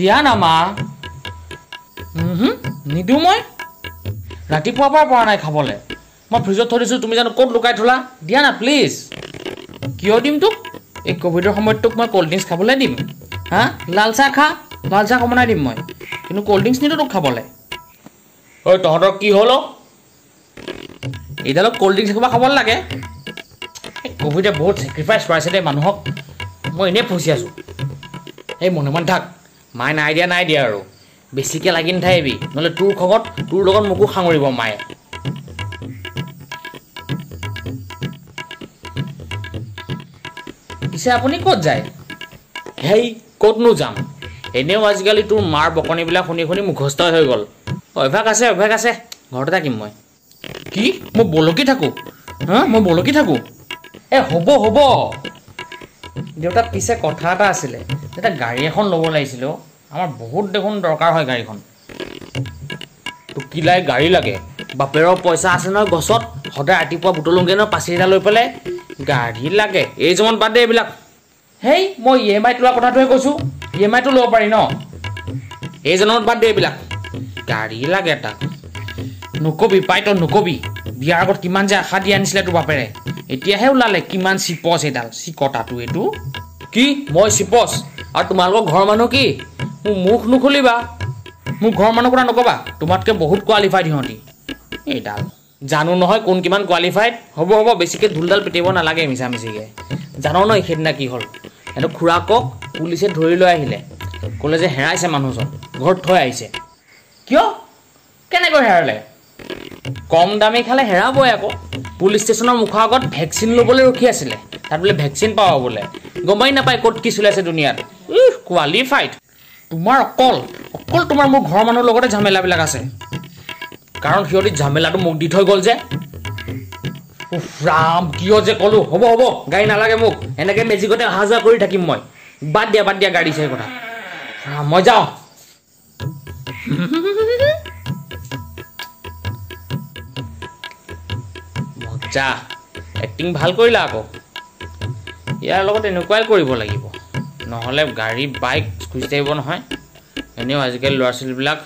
দিয়া না মা। নিদিওঁ মই, ৰাতিপুৱাৰ পৰা পৰা নাই খাবলৈ। মই ফ্ৰিজত থৈ দিছোঁ, তুমি জানো ক'ত লুকাই থলা। দিয়া না প্লিজ। কিয় দিম তোক? এই ক'ভিডৰ সময়ত তোক মই ক'ল্ড ড্ৰিংকছ খাবলৈ দিম? হা, লাল চাহ খা, লাল চাহ বনাই দিম মই, কিন্তু ক'ল্ড ড্ৰিংকছ নিদিওঁ তোক খাবলৈ। ঐ তহঁতৰ কি হ'ল? এইডালক ক'ল্ড ড্ৰিংকছ এসোপা খাব লাগে। এই ক'ভিডে বহুত চেক্ৰিফাইচ কৰাইছে দেই মানুহক। মই এনেই ফচি আছোঁ। এই মনে মনে থাক, মায়ে নাই দিয়া নাই দিয়া আৰু বেছিকৈ লাগি নাথাকিবি, নহ'লে তোৰ খঙত তোৰ লগত মোকো সাঙুৰিব মায়ে। পিছে আপুনি ক'ত যায়? হেই ক'তনো যাম, এনেও আজিকালি তোৰ মাৰ বকনিবিলাক শুনি শুনি মুখস্থ হৈ গ'ল। অভ্যাস আছে, অভ্যাস আছে, ঘৰতে থাকিম মই। কি মই বলকি থাকোঁ? হা, মই বলকি থাকোঁ? এ হ'ব হ'ব দেউতা। পিছে কথা এটা আছিলে, দেউতা গাড়ী এখন ল'ব লাগিছিলে অ', আমাৰ বহুত দেখোন দৰকাৰ হয় গাড়ীখন। তোক কি লাগে? গাড়ী লাগে? বাপেৰৰ পইচা আছে নহয় গছত, সদায় ৰাতিপুৱা বুটলোংগে নহয় পাচি এটা লৈ পেলাই। গাড়ী লাগে? এই জমত বাদ দে এইবিলাক। হেই মই ই এম আইত লোৱা কথাটোহে কৈছোঁ, ই এম আইটো ল'ব পাৰি ন? এই জনমত বাদ দে এইবিলাক। গাড়ী লাগে তাক। নকবি পাই তই নকবি, বিয়াৰ আগত কিমান যে আশা দি আনিছিলে তোৰ বাপেৰে, এতিয়াহে ওলালে কিমান চিপচ এইডাল চিকটাটো এইটো। কি মই চিপচ? আৰু তোমালোকৰ ঘৰৰ মানুহ কি? মোৰ মুখ নুখুলিবা, মোৰ ঘৰৰ মানুহ কথা নকবা, তোমাতকৈ বহুত কোৱালিফাইড সিহঁতি। এইডাল জানো নহয় কোন কিমান কোৱালিফাইড। হ'ব হ'ব, বেছিকৈ ঢোলডাল পিটিব নালাগে মিছা মিছিকৈ। জানো নহয় সেইদিনা কি হ'ল, সিহঁতৰ খুৰাকক পুলিচে ধৰি লৈ আহিলে, ক'লে যে হেৰাইছে মানুহজন, ঘৰত থৈ আহিছে। কিয়, কেনেকৈ হেৰালে? কম দামী খালে হেৰাবই আকৌ। পুলিচ ষ্টেচনৰ মুখৰ আগত ভেকচিন ল'বলৈ ৰখি আছিলে, তাত বোলে ভেকচিন পাব বোলে, গমেই নাপায় ক'ত কি চলি আছে দুনিয়াত। ইহ কোৱালিফাইড। তোমাৰ অকল অকল তোমাৰ মোৰ ঘৰৰ মানুহৰ লগতে ঝামেলাবিলাক আছে, কাৰণ সিহঁতি ঝামেলাটো মোক দি থৈ গ'ল যে। উফ ৰাম, কিয় যে ক'লো। হ'ব হ'ব, গাড়ী নালাগে মোক, এনেকৈ মেজিকতে অহা যোৱা কৰি থাকিম মই। বাদ দিয়া বাদ দিয়া গাড়ী চাই কথা, মই যাওঁ। মজা, এক্টিং ভাল কৰিলা আকৌ। ইয়াৰ লগত এনেকুৱাই কৰিব লাগিব, নহ'লে গাড়ী বাইক খুজি থাকিব নহয়। এনেও আজিকালি ল'ৰা ছোৱালীবিলাক